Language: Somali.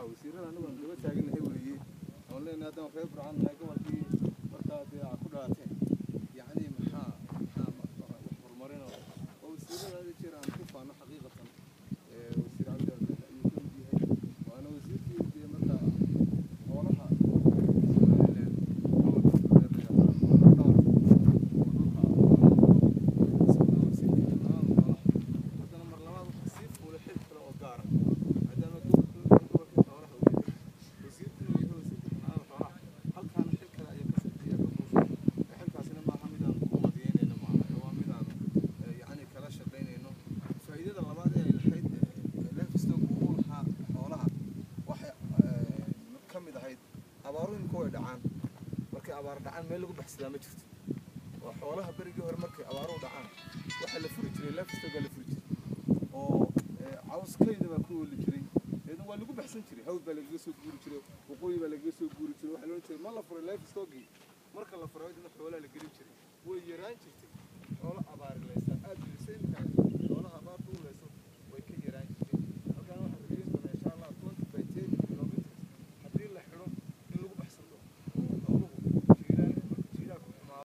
Wasiirada anagu aan daba taaganahay weeye, oon leenahay haddaan reer Burcaan nahay, gobolkii markaa dee aa ku dhalateen, yacni maxaa wax horumarino oo wasiirada hada jeer aan ku faano xaqiiqatan. Wasiir Cabdi Cabdillaahi ayuu ka mid yahay, waana wasiirkii dee markaa xoolaha Somaliland, gobolka Togdheer la yidhaahdo waa dhowr oo dhulka isaguna wasiirkii xanaanada xoolaha. Haddana mar labaad waxaa sii fuulay xil kale oo gaara, maadaama gobolku gobolkii xoolaha uu yahay, wasiirkuna uu yahay wasiirka xanaanada xoolaha, halkaana xil kale ayaa ka ayaa ka fuushay. Xilkaasina maaha mid aan ku madiyeynayno, maaha, waa mid aan yacni kala shaqaynayno. Faa'iidada labaad ee ay lahayd livestock uu u lahaa xoolaha waxay ka mid ahayd, abaaruhu imika way dhacaan. Markay abaar dhacaan meel lagu baxsadaa ma jirto, oo xoolaha berigii hore markay abaaruhu dhacaan waxaa la furi jiray livestock la furi jiray, oo cawskayda baa ku ooli jiray, deedna waa lagu baxsan jiray. Hawd baa lagaga soo guuri jiray, waqooyi baa lagaga soo guuri jiray. Waxaa la odhan jiray ma la furay livestockii? Marka la furay dina xoolaha la gelin jiray, way yaraan jirtay xoolo abaarilaysa aad bilisa imika.